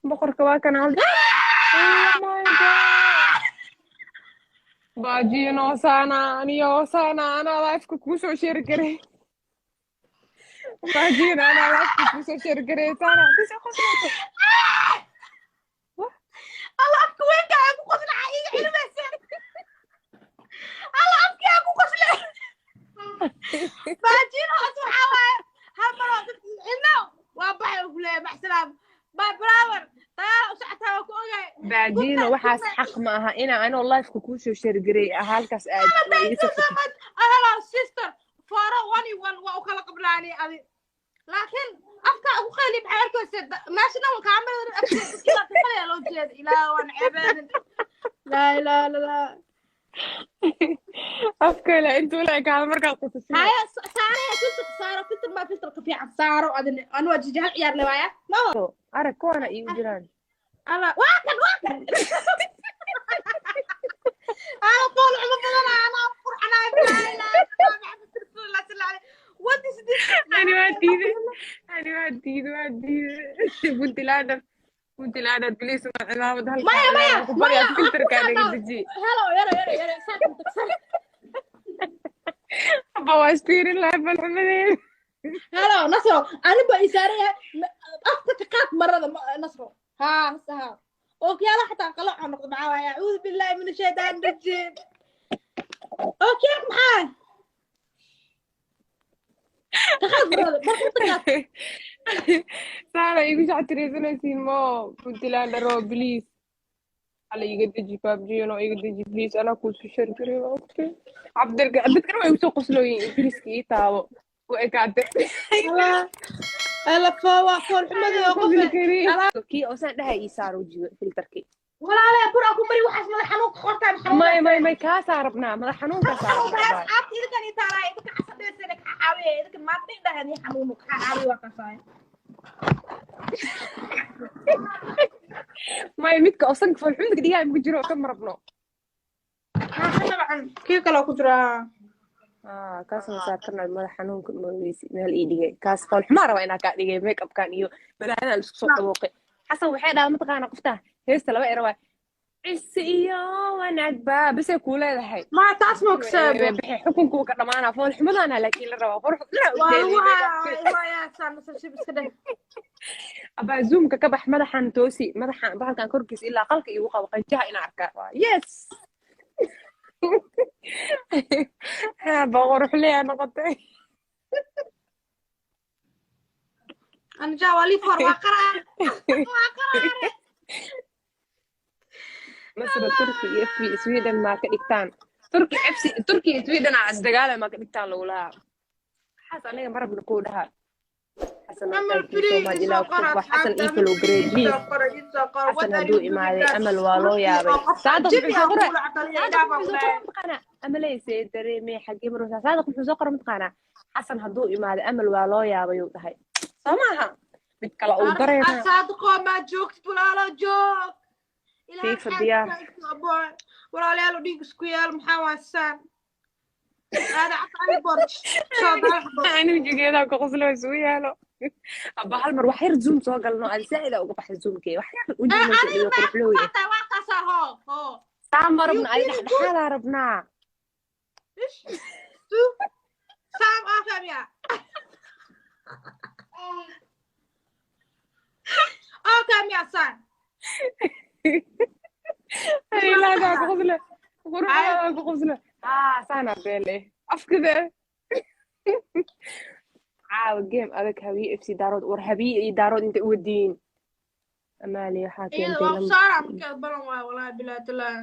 Boqorka waa kan hal. Oh my God. Baajino sana aniyo sana anaa live-ka kuu soo share garay. Baajino anaa live-ka kuu soo share garay sana. Bisa qosleyso. Alla, afka weynka aan ku qosla iga cilmaysa. Alla, afkii aan ku qosle. Baajino hoos waxaa waaye hal mar oo dadka cilno waa baxay oo kuleeyahay maxsalaam, my brother, dagaal u socotaa waa ku ogahay. Baajino, waxaas xaq ma aha inaa anoo live-ka kuu soo share garay halkaas aad waa iga soo. Hello sister, fooro one iyo one waa u kala qablaani adi, laakiin afka ugu qayli maxay arkaysa meesha dhan kaamirada afka loo jeeda. Ilaa waan ceebeenin, laa ilaaha illa Allah. Afka intuu la ekaado markaad qosashay. Haya, saaraya filter, saaro filter, ma filter ka fiican saaro adina. Anu waa jijahal ciyaar le waaya ma. Arag kuwana iigu jiraan. Alla, waa kan, waa kan. Ana qool xumo badan, ana qurxanaay. Laa ilaaha illa Allah, Maxamed rasuulullah sal alay. What is this? Ani waa diiday, ani waa diiday, waa diiday. Puntlander, Puntlander, please, waa cimaamad halkaa. Maya, maya. Ku baryaa. Maya. Filterkaa naga deji. Hello, yaro yaro yaro, saa tagsan. Abba, waa isfiirin lahay falxumadeeda. Hello Nasro, ani ba isaaraya afka ka qaad marada Nasro. Ha ha, ookiyaala xataa qalooca noqdo. Maxaa waaye? Acuudu billahi min ashaytaan rajiim. Ookiyaal maxaa ka qaad marada marka ka qaad. Saana igu shactiraysanaysiin mo Puntlander oo please ala iga deji, PUBG no iga deji please. Anaa kuusu share garay, waa ogtay. Cabdilka dadkana way igu soo qoslooyin. Ingiriiska ii taabo u ekaatay. Alla alla, waa fool xumadii oo qosli qofe kari kii oo saan dhahay ii saar wejiga filterkii. Walaalee, bur aan ku bari waxaas madax xanuunka qortaan. May may may, kaasaa rabnaa, madax xanuunkaasaa xanuunka rabnaa. Asxaabta idinkan ii taalaa, idinka casadheysana ka caawiya, idinka maanta indhaha idin xanuuno ka caawiya, waa kaasaay. May, midka oo sanka foolxumada dhigaa ma jiro, kama rabno. Dabcan kii kaloo ku jiraa. Ah, kaasna saartana madax xanuunka magaysi meel ii dhigay. Kaas foolxumaa rabaa inaa kaa dhigay make upkan iyo balaayadan isku soo dhabuuqay. Xasan waxay dhahaa, mataqaana qofta heesta laba era waay, cise iyo wanaag baa bisay kuu leedahay. Ma taas ma ogsaabo. Bixi xukunkuu ka dhamaanaa foolxumadana, laakiin la rabaa qurux dhinac u waa lagu jeediyo. Hayaa nasashib iska dheh. Abaa, zoomka ka bax, madaxan toosi, madaxan bahalkan korkiisa ilaa qalka igu qabo, qanjaha inaa arkaa waa yes. Ba quruxleya noqotay. Anja waa lii foor, waa qaraar, waa qaraare. Masra, Turki iyo FB Sweden maa ka dhigtaan? Turki FC, Turki iyo Sweden aa isdagaala maa ka dhigtaan lagu lahaa. Waxaas aniga marabna kuu dhahaa. Xasan oo Amal thank you so free much isoo ilaa qora. ku Xasan ii Asxaabta follow gareey please. Isoo qora, isoo qora. Xasan hadduu imaaday Amal waa loo yaabay. Saadaq jibi muxuu soo aan qoray? kula caqaliya Saadaq ilaah baa muxuu ku soo qoray leeyahay. Mataqaanaa Amaley see dareemay xaggee maraysaa? Saadaq muxuu soo qoray mataqaanaa? Xasan hadduu imaaday Amal waa loo yaabay uu dhahay. Soo maaha mid kale uu dareemaa. Saadiqoo maa joogtid walaalo, joog. Ilaah. Fifa diyaar. Walaalayaal, dhiig isku yaal, maxaa waasaan aada caqali borj soo dalaxbo. Ani wejigeedaa ku qoslo isugu yaalo. Abba, hal mar wax yar zoom soo galno, aan zaa'id uga baxay zoomkee wax yar wejiga meesha dhigo quruxlooy. Waa waa kaasaa, hoo hoo. Saan ma rabna adi, dhexdhexaadaa rabnaa. Ish tu saam ah fahmiya, okay miya saan? Ilaadaa ku qoslo, quruxdaadaa ku qoslo. Haa, saanaa beele afkide. Caawa game adag, Hawiye FC Daarood. War Hawiye iyo Daarood intay u wadiin amaali waxaa iyada keentay waa saara markeed balan waay, walaahi bilaa talaa.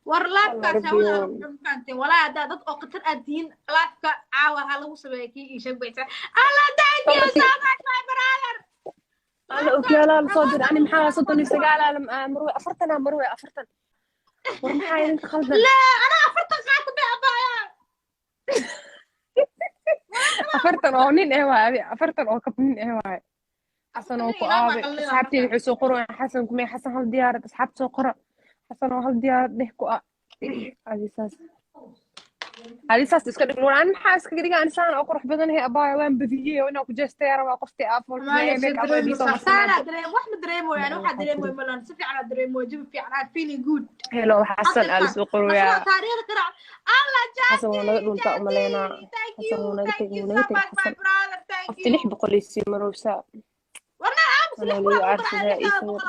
War laabkaas hawada fahanteen walaa, haddaa dad oo khatar aad tihiin, laabka caawa ha lagu sameeya kii ii sheeg baysa. Allah, thank you so much my brother. Alla okiyaalaa la soo diray. Ani maxaa 39 marwe, 40 marwe, 40. War maxaa idinka khaldan? Laa, anaa 40 qaata bay abaaya. 40 oo nin eh waaye adi, 40 oo kab nin eh waaye. Xasan oo ku Ilaa aabay baa qalliga. Asxaabteeda waxay soo qorayaan Xasan kumee. Xasan hal diyaarad, asxaabta soo qora. Xasan oo hal diyaarad dheh ku ah adi saas. Adi saas iska dhig, Nuur. Ani maxaa iskaga dhiga? Ani saan oo qurux badanahay, abaayo. Waan badiyey oo inaan ku jeestaya rabaa. Qoftii aa Maaya make up ay soo saanaa marsanaa. Dareem wax ma dareemoyo ani, waxaa dareemoyo malan. Si fiican aa dareemoyo, jawi fiican, I'm feeling good. Hello, Xasan aa lasoo qorayaa. Nasro taariikhda garaac alla. Xasan waa naga dhuntaa umaleynaa. Thank Xasan you. wuu naga Thank tegay, you wuu so naga tegay much, my Xasan. brother, thank Qofti you. 600 ii sii marowsaa. Warna aamus. Anaa Lix lagu kun aarsadaa ii sawir.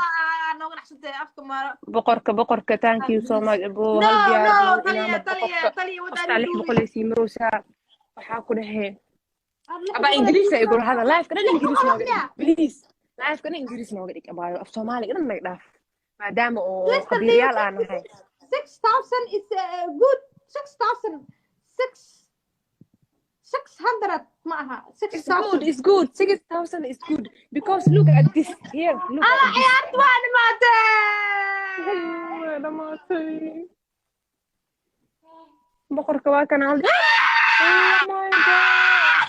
Nooga naxsantay afka maaro. Boqorka, boqorka, thank you so much, abo. No. Hal diyaar No. buu Taliya. inaamad. Taliya. Boqorka. Taliya. Qoftaa 600 ii sii marowsaa. Waxaa ku dhahee Lix abaa boqol Ingiriis ay igula hadal. Live-ka dhan lix Ingiriis boqol nooga dhig. miya? Please, live-ka dhan Ingiriis nooga dhig, abaayo. Af Soomaaliga dhan naga dhaaf, maadaama oo Sister, khabiiryaal aan nahay. 6,000 is good. 6,000, six six hundred ma aha, six It's good, thousand. it's good. 6,000 is good because look at this here. Look Alla at this. Ciyaarta waa dhimaatay. Waa dhamaatay. Boqorka waa kana hal. Oh my God.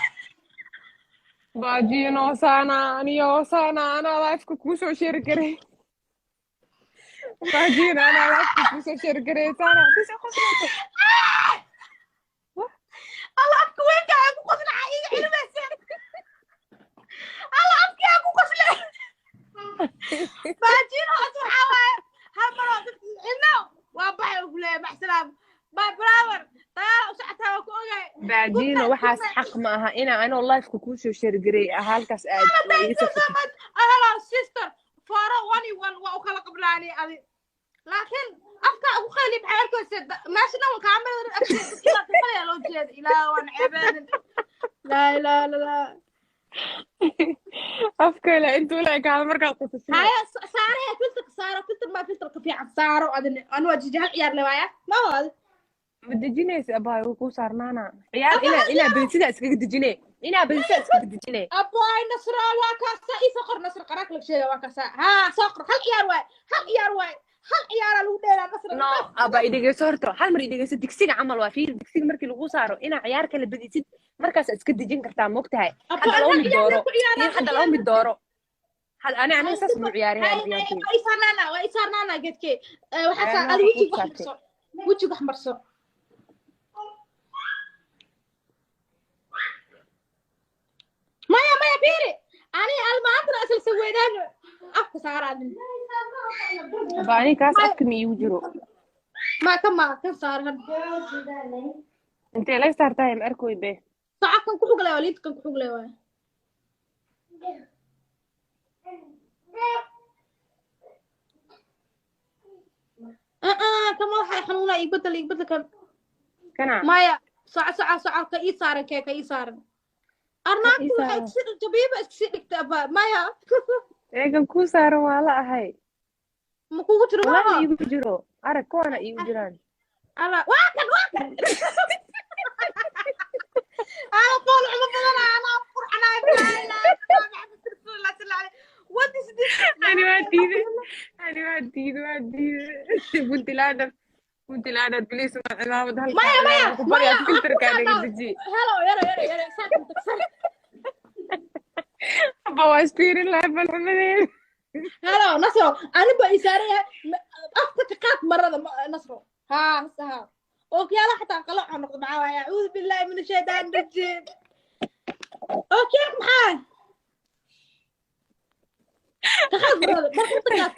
Baajino sana, aniyo sana, anaa live-ka kuu soo share garay. Baajino, anaa live-ka kuu soo share garay sana. This qoslata. Alla afka weynka aan ku qoslaa iga cilmayseen. Alla afkii aan ku qoslay. Baajino as waxaa waaye hal mar oo dadka cilno waa baxay oo kuleeyahay maxsalaam, my brother, dagaal u socotaa waa ku ogahay. Baajino, waxaas xaq ma aha inaa anoo live-ka kuu soo share garay halkaas aad oo iga Thank you so safartid. much. Hello, sister. Fooro one iyo one waa u kala qablaani adi. Laakiin afka ugu qayli maxay arkaysa meesha dhan kaamirada afkeeda loo jeeda. Ilaa waan ceebeenin. Laa ilaaha illa Allah. Afka intuu la ekaado markaad qosashay. Haya saaraya filterka, saaro filter, ma filterka fiican saaro adin. Anu waa jiji hal ciyaar le waaya ma wad. Ma dejinaysa, abaayo? Wuu kuu saarnaana ciyaar inaa bedisidaa iskaga dejine, inaa bedisidaa iskaga dejine. Aboy Nasra, waa kaasa ii soo qor. Nasra qaraak la sheega waa kaasa. Ha soo qor. Hal ciyaar waay, hal ciyaar waay, hal ciyaaraa lagu dheelaa, Nasra. No, aba idhegeyso horta, hal mar idhegeyso. Digsiga camal waa, fiir, digsiga markii lagu saaro inaa ciyaar kala bedisid markaas iska dejin kartaa, moogtahay? Hadda laba mid dooro. Fiir, hadda laba mid dooro. Had ani aniga saas muu ciyaarihay ciyaartay. Waa isaarnaana, waa isaarnaana geedke. Waxaa saa Ciyaarna adi waxa wejiga kuu wax saartay. marso, wejiga wax marso. Maya, maya, fiiri ani almaantana asal saweydaan afka saaraadin. Aba ani kaas afka ma iigu jiro. Ma ka ma kan saaran. Intee laga saartahay? Ma arkoy be. Saca kan ku xuglay waa liinta kan ku xuglay waa. Kan madaxa xanuuna, ii bedel, ii bedel kan. Kana? Maya, soco, soco, soco, ka ii saaran, kee ka ii saaran arnaagtu Ii waxay saaran. iska jabiiba iska sii dhigtay, aba maya. Eegan kuu saaran waa la ahay. Ma kugu jiro? Walahi Maaha. Iigu jiro, arag, kuwaana iigu jiraan. Ala waa kan, waa kan. Ala qool cuma badan anaa qurxanaa. What is this? Ani waa diiday, ani waa diiday, waa diiday. Puntlander, Puntlander, please, ma cimaamad halkaa. Maya, maya. Ku baryaa. Maya. Filterkaa naga deji. Hello, yaro, yaro, yaro, saa tagsan. Aba waa isfiirin lahay balxumadeeda. Hello Nasro, ani ba isaaraya afka ka qaad marada. Nasro, ha ha, ookiyaala xataa qalooca noqdo. Maxaa waaye? Acuudu billahi min ashaytaan rajiim. Ookiyaal maxaa ka qaad marada marka ka qaad.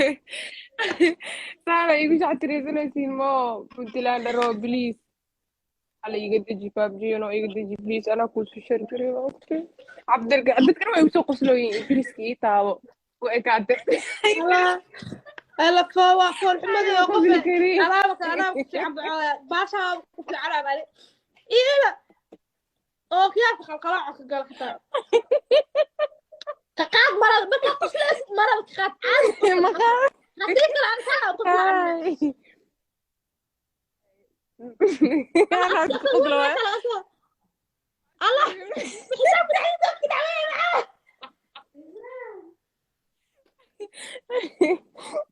Saana igu shactiraysanaysiin mo. Puntlander oo please hala iga deji PUBG no iga deji, please. Anaa kuu soo share garay, waa ogtay. Cabdilka dadkana way igu soo qoslooyin. Ingiriiska ii taabo u ekaatay. Ala fo waa fool xumadii oo Qosli qofe kari. Alaaba ka alaaba ku fiican bacooya baashaa ku fiican abali ila ookiyaalka qalqalooca ka gala xataa ka qaad marada markaa qoslaysid, marada ka qaad caadi qosol. Maqaa. Haddii kale aan saa qosla. Ay. Anaa isku qoslo waay. Allah xisaab dhexdiisa ku dhacay maxaa?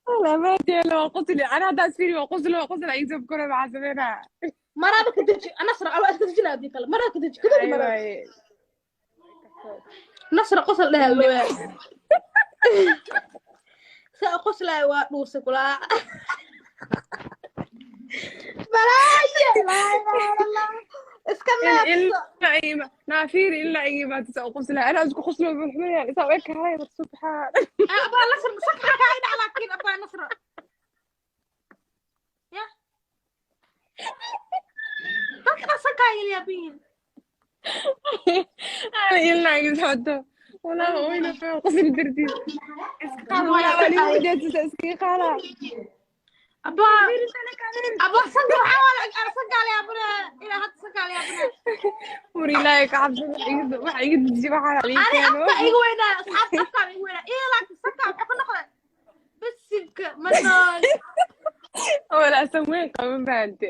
Wala ma jeelo, waa qosli. Ana haddaa isfiiri waa qoslo, waa qosla ii soo kore, maxaa sameynaa? Marada ka deji, Nasra. Allah iska dejina haddii kale marada ka deji, ka deji Ay marada. Waaye. Nasra qosol dhaha looyaa saa qoslaya waa dhuusay kulaa balaaye. Laa ilaaha illa Allah. Iska neefso. Naafiiri ilaa igimaatisa u qoslaa anaa isku qoslo bulxumayaan isaa u ekahay subxaan. Abaa Nasr, sanka kaa dhac laakiin abaa Nasr. Ya. Dadka dhan sankaa yeliyaabiin. Ana ilaa iga socoto walaa oyna faa qosli dartiis iska qaad walaa waa liigu jeesisa iskaga qaadaa. Abaa abaa sanka waxaa waa sankaa la yaabana ilaa hadda sankaa la yaabana. War ilaahay ka cabsada waxa iga deji waxaa lii Ani keeno. Afka iga weynaa asxaabta afkaa iga weynaa iyo laakiin sankaa waxaa ku noqday bisinka ma nool. Walaa san weyn qaba maante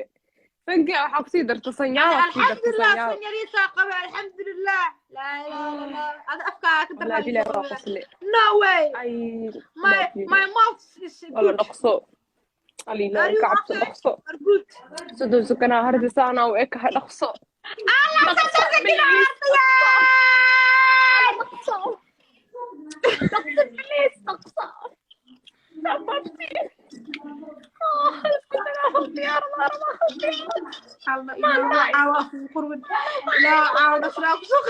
sanka waxaa kusii darta sanyaal kusii darta Alxamdulilah sanyaal. San yariisaa qabe alxamdulilah laa ilaaha illa Allah ada afkaa ka Walaa bilaa waa darnaa. Qosle. No way. Ay. My mouth is wala good. Dhaqso al ilaahay Are you ka cabso. okay? Dhaqso. Are good. 30 sakanaa harda saanaa u ekahay dhaqso. Allah 30 sakina hartaya. Dhaqso dhaqso please dhaqso. Allah ilaa caawa kugu qurbin ilaa caawa nasraa kusoo.